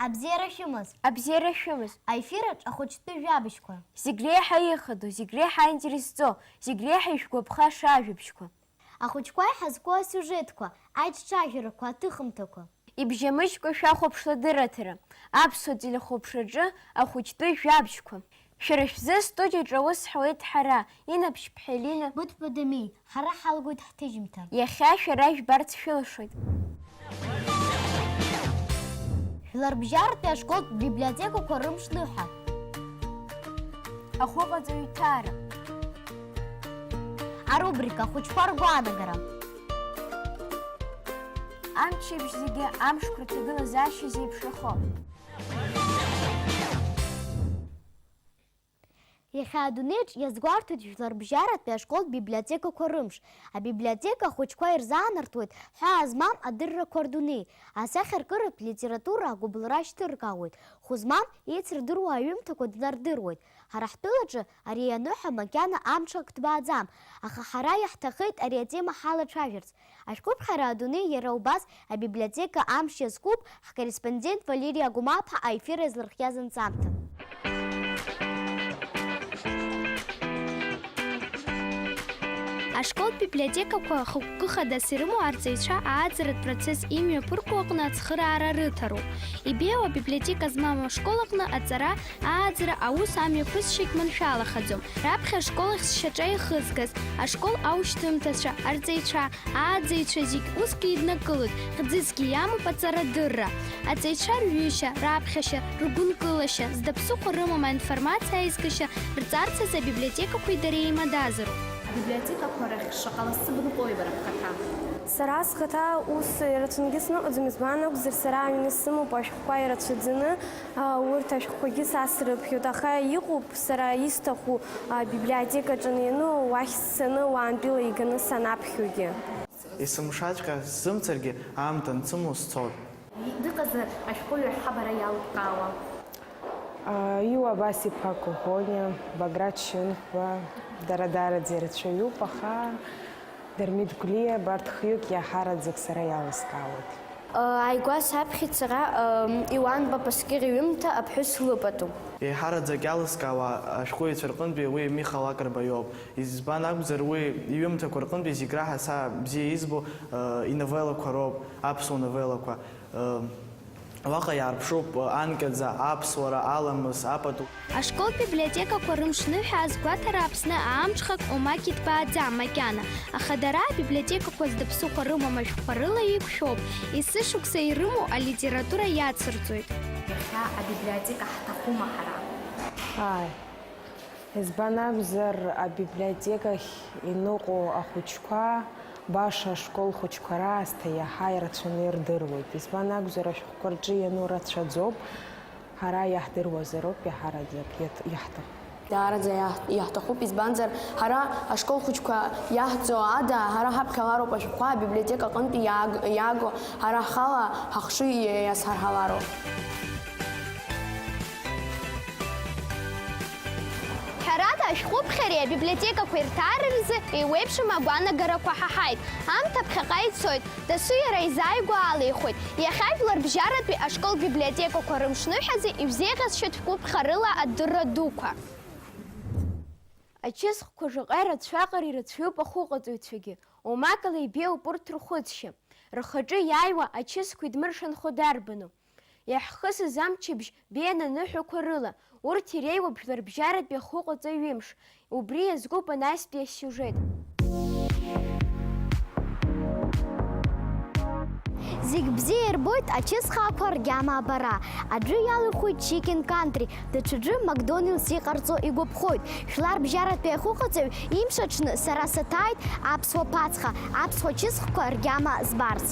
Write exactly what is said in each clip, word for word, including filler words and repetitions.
Абзиара шәымаз! Абзиара шәымаз! Аефираҿ ахәыҷтәы жәабжьқәа. Зегь реиҳа ихадоу, зегь реиҳа интересӡоу, зегь реиҳа ишәгәаԥхаша ажәабжьқәа. Ахәыҷқәа иҳазку асиужетқәа, аиҿцәажәарақәа, аҭыхымҭақәа. Ибжьамыжькәа шәахәаԥшла адырраҭара, аԥсуа телехәаԥшраҿы ахәыҷтәы жәабжьқәа. Шәара шәзы астудиаҿы аус ҳуеит ҳара, Инап Шьԥҳелина, Быҭәба Дамеи, ҳара ҳалагоит ҳҭыжьымҭа. Иахьа шәара ижәбарц шәылшоит. Жәларбжьаратәи ашколтә библиотекақәа рымш ныҳәа. Ахәыҟаҵаҩ иҭаара. Арубрика ахәыҷқәа ргәаанагара. Амчыбжь зегьы амшқәа рҭагылазаашьа зеиԥшрахо. Иахьа адунеиаҿ иазгәарҭоит Жәларбжьаратәи ашколтә библиотекақәа рымш. Абиблиотека ахәыҷқәа ирзаанартуеит ҳәаа змам адыррақәа рдунеи, асахьаркыратә литература агәыбылра шьҭыркаауеит, хәы змам еицырдыруа аҩымҭақәа днардыруеит. Ҳара ҳтәылаҿы ари аныҳәа макьана амҽхак ҭбааӡам, аха ҳара иаҳҭахеит ари атема ҳалацәажәарц. Ашәҟәыԥхьара адунеи иара убас абиблиотека амш иазкуп ҳкорреспондент Валери Агәмаԥҳа аефир иазлырхиаз анҵамҭа. Ашколтә библиотекақәа хықәкы хадас ирымоу арҵаҩцәа ааӡаратә процесс имҩаԥырго аҟны ацхыраара рыҭароуп. Ибеиоу абиблиотека змам ашкол аҟны аҵара, ааӡара аус амҩаԥысшьагь маншәалахаӡом. Раԥхьа ашкол ахь сшьаҿа ихызгаз, ашкол аушьҭымҭацәа, арҵаҩцәа, ааӡаҩцәа зегь усгьы иднакылоит, хьӡысгьы иамоуп аҵарадырра. Аҵаҩцәа рҩышьа, раԥхьашьа, ргәынкылашьа, зда ԥсыхәа рымам аинформациа аизгашьа рҵарц азы абиблиотекақәеи дареи еимадазароуп. Абиблиотекақәа рахь шаҟа лассы бныҟәои бара бхаҭа? Сара схаҭа ус ирацәангьы сныҟәаӡом, избан акәзар, сара аҩны сымоуп, ашәҟәқәа ирацәаӡаны, а, урҭ ашәҟәқәагьы са срыԥхьоит, аха иҟоуп сара исҭаху, а, абиблиотекаҿы аниану, уахь сцаны, уаантәыла иганы санаԥхьогьы. Есымшаҵәҟьа сзымцаргьы, аамҭа ансымоу сцоит. Дыҟазар ашәҟәыҩҩы ҳаб ара иалкаауа? А, Иуа Абас-иԥа Коӷониа, Баграт Шьынқәба, дара даараӡа ирацәаҩуп, аха Дырмит Гәлиа, абарҭ хҩык иаҳараӡак сара иалыскаауеит. Ааигәа саԥхьеит сара, Иуан Папаскьыр иҩымҭа Аԥҳәыс лыпату. Еиҳараӡак иалыскаауа ашәҟәыҩҩцәа рҟынтәи уи Миха Лакрба иоуп. Избан акәзар, уи иҩымҭақәа рҟынтәи зегь раҳа са бзиа избо, э, иновеллақәа роуп, аԥсуа новеллақәа. Э, уаҟа иаарԥшуп, э, анкьаӡа, аԥсуара, аламыс, апату. Ашколтә библиотекақәа рымш ныҳәа азгәаҭара Аԥсны аамҽхак омак иҭбааӡам макьана, аха дара абиблиотекақәа зда ԥсыхәа рымам ашәҟәқәа рыла еиқәшәоуп, есышықәса ирымоу алитература иацырҵоит. Иахьа абиблиотека ҳҭахума ҳара? Ааи. Избан акәзар, абиблиотекахь иныҟәо ахәыҷқәа баша ашкол хәыҷқәа раасҭа иаҳа ирацәаны ирдыруеит. Избан акәзар, ашәҟәқәа рҿы иану рацәаӡоуп, ҳара иаҳдыруазароуп иаҳараӡак иаҭ-, иаҳҭаху. Даараӡа иаҳ-, иаҳҭахуп, избанзар, ҳара ашкол хәыҷқәа иаҳӡо ада, ҳара ҳаԥхьалароуп ашәҟәқәа абиблиотека аҟынтәи иааг-, иааго, ҳара ҳхала ҳахшыҩ иазҳарҳалароуп. Ҳәарада, ашәҟәыԥхьареи абиблиотекақәеи рҭаара рзы еиуеиԥшым агәаанагарақәа ҳаҳаит, аамҭа ԥхьаҟа ицоит, дасу иара изааигәа алихуеит, иахьа Жәларбжьаратәи ашкол библиотекақәа рымш ныҳәазы ишәзеиӷьасшьоит шәҟәыԥхарыла адырра дуқәа. Ачысхқәа шаҟа ирацәаҟар ирацәаҩуп ахәыҟаҵаҩцәагьы, омакала ибеиоуп урҭ рхәыцшьа, рхаҿы иааиуа ачысқәа идмыршанхо дарбану? Иаҳхысыз амчыбжь беиан аныҳәақәа рыла, урҭ иреиуоуп Жәларбжьаратәи ахәыҟаҵаҩ ҩымш, убри иазкуп анаҩстәи асиужет. Зегь бзиа ирбоит ачысхаақәа ргьама абара. Аӡәы иалихуеит Chicken Country, даҽаӡәы McDonald's иҟарҵо игәаԥхоит. Жәларбжьаратәи ахәыҟаҵаҩ имш аҽны сара саҭааит аԥсуа ԥацха, аԥсуа чысхқәа ргьама збарц.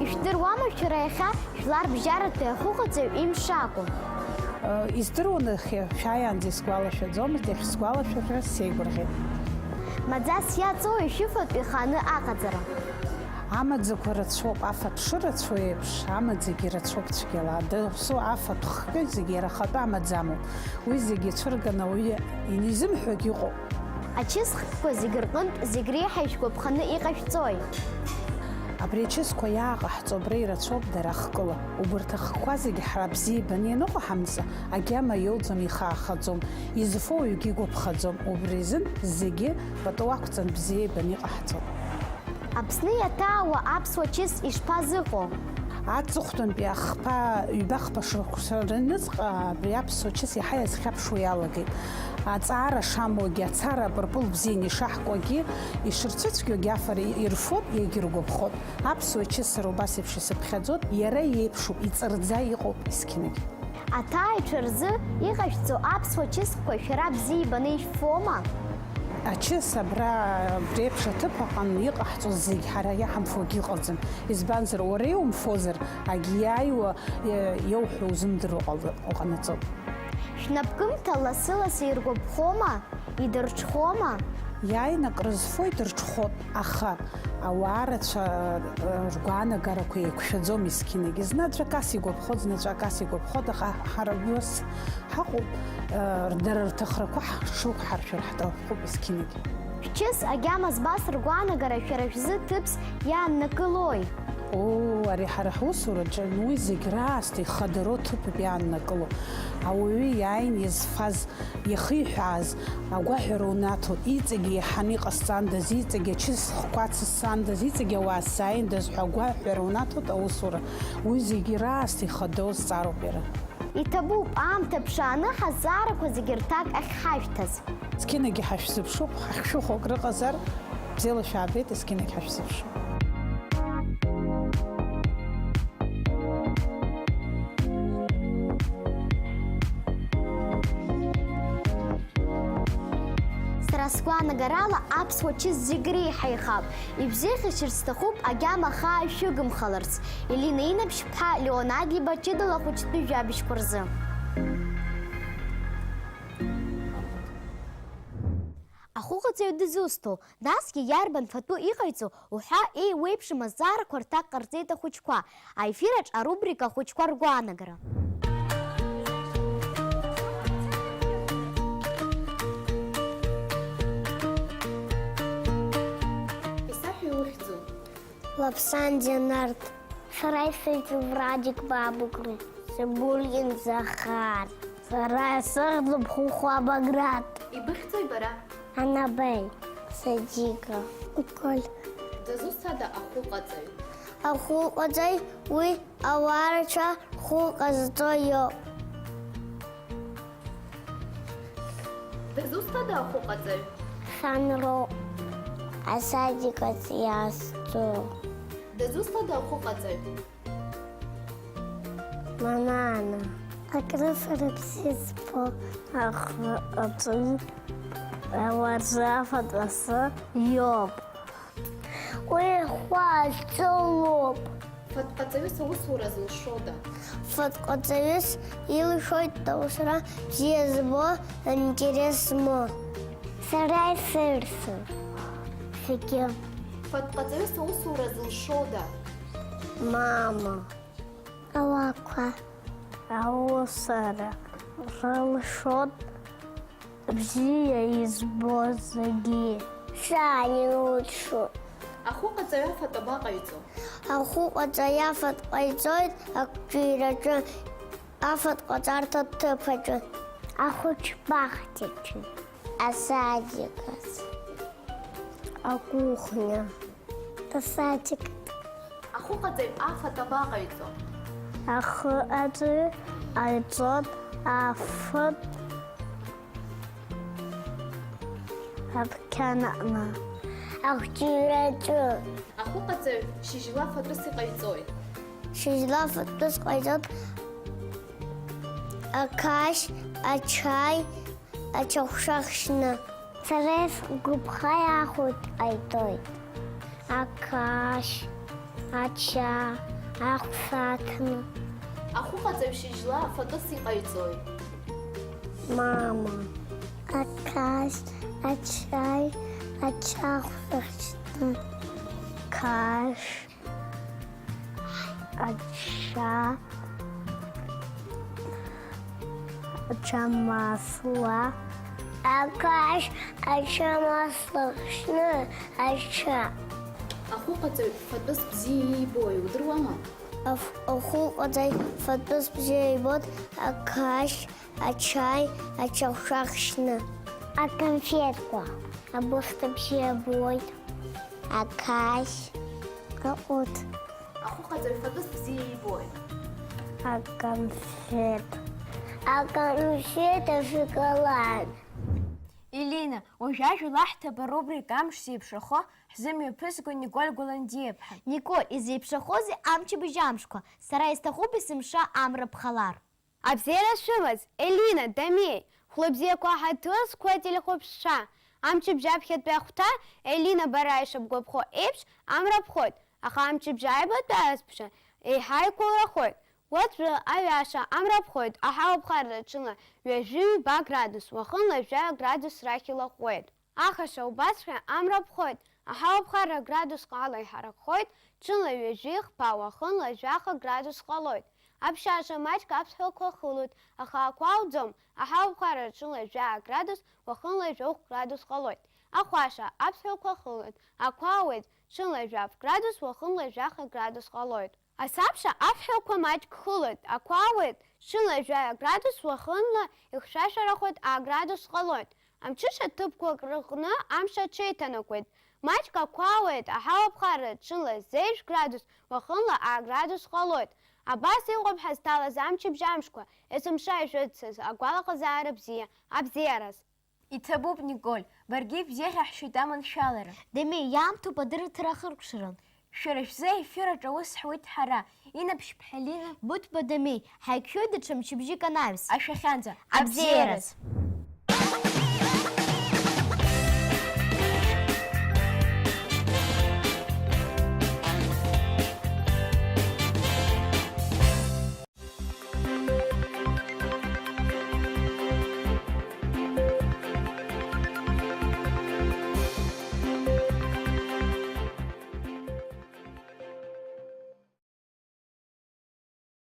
Ишәдыруама шәара иахьа Жәларбжьаратәи ахәыҟаҵаҩ имш акәу? Издыруан, иахьа шәааиаанӡа исгәалашәаӡомызт, иахьсгәалашәахьаз сеигәырӷьеит. Маӡас иаҵоу ишәыфатә ихааны аҟаҵара? Амаӡақәа рацәоуп, афатә шырацәоу еиԥш, амаӡагьы рацәоуп цәгьала. Дасу афатә хкы зегьы иара ахатәы амаӡамоуп. Уи зегьы ицәырганы ауаҩы инизымҳәогь ыҟоуп. Ачысхкқәа зегь рҟынтә зегь реиҳа ишәгәаԥханы иҟашәҵои? Абри ачысқәа иааҟаҳҵо абра ирацәоуп дара хкыла. Убарҭ ахкқәа зегь ҳара бзиа ибаны ианыҟаҳамҵа, агьама иоуӡом, ихаахаӡом, изфо уаҩгьы игәаԥхаӡом. Убри азын зегьы пату ақәҵан бзиа ибаны иҟаҳҵоит. Аԥсны иаҭаауа аԥсуа чыс ишԥазыҟоу? Аҵыхәтәантәи ахԥа, ҩба-хԥа шықәса рыҩныҵҟа абри аԥсуа чыс иаҳа иазхьаԥшуа иалагеит. Аҵаара шамоугьы, ацара апырпыл бзианы ишаҳкуагьы, ишырцәыцәгьоугьы афара ирфоит, иагьыргәаԥхоит. Аԥсуа чысра убас еиԥш исыԥхьаӡоит, иара иеиԥшуп, иҵарӡа иҟоуп есқьынагь. Аҭааҩцәа рзы иҟашәҵо аԥсуа чысхқәа шәара бзиа ибаны ишәфома? Ачыс абра, абри еиԥш аҭыԥ аҟны иҟаҳҵо зегь ҳара иаҳамфогьы ыҟаӡам. Избанзар, уара иумфозар, агьиааиуа, е, иауҳәо узымдыруа ҟал-, уҟанаҵоит. Шәнапкымҭа лассы-лассы иргәаԥхома? Идырҽхәома? Иааины акрызфоит, рҽхәоит, аха ауаа рацәа, э, ргәаанагарақәа еиқәшәаӡом есқьынагь. Зны аӡәы акас игәаԥхоит, зны аӡәы акас игәаԥхоит, аха ҳара убас ҳаҟоуп, э, дара рҭахрақәа ҳшықәҳаршәар ҳҭахуп есқьынагь. Шәчыс агьама збаз ргәаанагара шәара шәзы ҭыԥс иааннакылои? Оо, ари ҳара ҳусураҿы уи зегь раасҭа ихадароу ҭыԥуп иааннакыло. Ауаҩы иааин изфаз, иахиҳәааз агәаҳәара унаҭоит, иҵегь еиҳаны иҟасҵандаз, иҵегь ачысхқәа ацысҵандаз, иҵегь ауаа сзааиндаз ҳәа агәаҳәара унаҭоит аусура. Уи зегь раасҭа ихадароу зҵаароуп иара. Иҭабуп, аамҭа ԥшааны ҳазҵаарақәа зегьы рҭак ахьҳашәҭаз. Есқьынагьы ҳашәзыԥшуп, ҳахьшәыхәо акрыҟазар, бзиала шәаабеит, есқьынагь ҳашәзыԥшуп. Сара сгәаанагарала аԥсуа чыс зегь реиҳа ихап. Ибзеиӷьасшьарц сҭахуп агьама хаа шәыгымхаларц. Елина Инаԥшьԥҳа, Леон Адлеиба, ҷыдала ахәыҷтәы жәабжьқәа рзы. Ахәыҟаҵаҩ дызусҭоу, насгьы иарбан фатәы иҟаиҵо уҳәа еиуеиԥшым азҵаарақәа рҭак ҟарҵеит ахәыҷқәа. Аефираҿ арубрика Ахәыҷқәа ргәаанагара. Исаҳәа иухьӡу? Лаԥсандиа Нарҭ. Сара исыхьӡуп Радик Бабыгәра. Сабулгин Захар. Сара исыхьӡуп Хәыхәа Баграт. Ибыхьӡои бара? Анабель, Садига, Николь. Дызусҭада ахәыҟаҵаҩ? Ахәыҟаҵаҩ уи ауаа рацәа хәы ҟазҵо иоуп. Дызусҭада ахәыҟаҵаҩ? Сан роуп асадик аҿы иаасҵо. Дызусҭада ахәыҟаҵаҩ? Манана. Акрыфара бзиа збо ахәыҟаҵаҩ ауаа рзы афатә ҟазҵо иоуп. Уи ахәы ҟазҵо лоуп. Фатә ҟаҵаҩыс аусура зылшода? Фатә ҟаҵаҩыс илшоит аусура бзиа збо, аинтерес змоу. Сара исырсуп зегьы. Фатә ҟаҵаҩыс аусура зылшода? Мама. Ауаақәа. Аусура рылшоит бзиа избо зегьы. Сани лучшо. Ахәыҟаҵаҩ афатә абаҟаиҵо? Ахәыҟаҵаҩ афатә ҟаиҵоит ақәҿиараҿы, афатә ҟаҵарҭа ҭыԥ аҿы. Ахәыҷ баҳчаҿы. Асадик аҿы. Акухня. Асадик. Ахәыҟаҵаҩ афатә абаҟаиҵо? Ахәыҟаҵаҩ ҟаиҵоит афатә адәқьан аҟны. Ақәҿиараҿы. Ахәыҟаҵаҩ шьыжьла фатәыс иҟаиҵои? Шьыжьла фатәыс ҟаиҵоит ақашь, ачаи, ачахәша хшьны. Сара сгәаԥха иаахәоит ҟаиҵоит. Ақашь, ача, ахәсаҭны. Ахәыҟаҵаҩ шьыжьла фатәыс иҟаиҵои? Мама. Ақашь, ачаи, ачахәса хшьны. Қашь. Ача, ачамасла, Ақашь, ача маслак шьны, ача. Ахәыҟаҵаҩ фатәыс бзиа иибои, удыруама? Аф-, ахәыҟаҵаҩ фатәыс бзиа ибоит, ақашь, ачаи, ачахәшәах шьны. Аконфетқәа, абысҭа бзиа боит. Ақашь, аҟәыд. Ахәыҟаҵаҩ фатәыс бзиа иибои? Аконфет. Аконфет, ашоколад. Елина, уажә ажәа лаҳҭап арубрика Амш зеиԥшрахо, ҳзымҩаԥысго Николь Гәаландиаԥҳа. Николь, изеиԥшрахозеи амчыбжь амшқәа? Сара исҭахуп есымша амра ԥхалар. Абзиара шәымаз, Елина, Дамеи, хәлыбзиақәа ҳаҭыр зқәу ателехәаԥшцәа. Амчыбжь аԥхьатәи ахәҭа, Елина, бара ишыбгәаԥхо еиԥш, амра ԥхоит, аха амчыбжь аҩбатәи азбжа еиҳа иқәларахоит. Уаҵәы аҩаша амра ԥхоит, аҳауа ԥхарра ҽынла ҩажәи ҩба градус, уахынла жәаҩа градус рахь илаҟәуеит. Ахаша убасшәа амра ԥхоит, аҳауа ԥхарра градуск ала иҳаракхоит, ҽынла ҩажәи хԥа, уахынла жәаха градус ҟалоит. Аԥшьаша маҷк аԥсҳәақәа хылоит, аха ақәа ауӡом, аҳауа ԥхарра ҽынла жәаа градус, уахынла жәохә градус ҟалоит. Ахәаша аԥсҳәақәа хылоит, ақәа ауеит, ҽынла жәаф градус, уахынла жәаха градус ҟалоит. Асабша аԥсҳәақәа маҷк хылоит, ақәа ауеит, ҽынла жәаҩа градус, уахынла ихьшәашәарахоит, аа градус ҟалоит. Амҽыша ҭыԥқәак рыҟны амш аҽеиҭанакуеит. Маҷк ақәа ауеит, аҳауа ԥхарра, ҽынла зежә градус, уахынла аа градус ҟалоит. Абас иҟоуп ҳазҭалаз амчыбжь амшқәа, есымша ишәыцыз агәалаҟазаара бзиа, абзиараз. Иҭабуп, Николь, баргьы ибзеиӷьаҳшьоит аманшәалара. Дами, иаамҭоуп адырраҭара ахыркәшара. Шәара шәзы аефир аҿы аус ҳуеит ҳара, Инаԥшьба Елина, Буҭба Дами, ҳаиқәшәоит даҽа мчыбжьык анаҩс. Ашәахьанӡа, абзиараз! Абзиараз!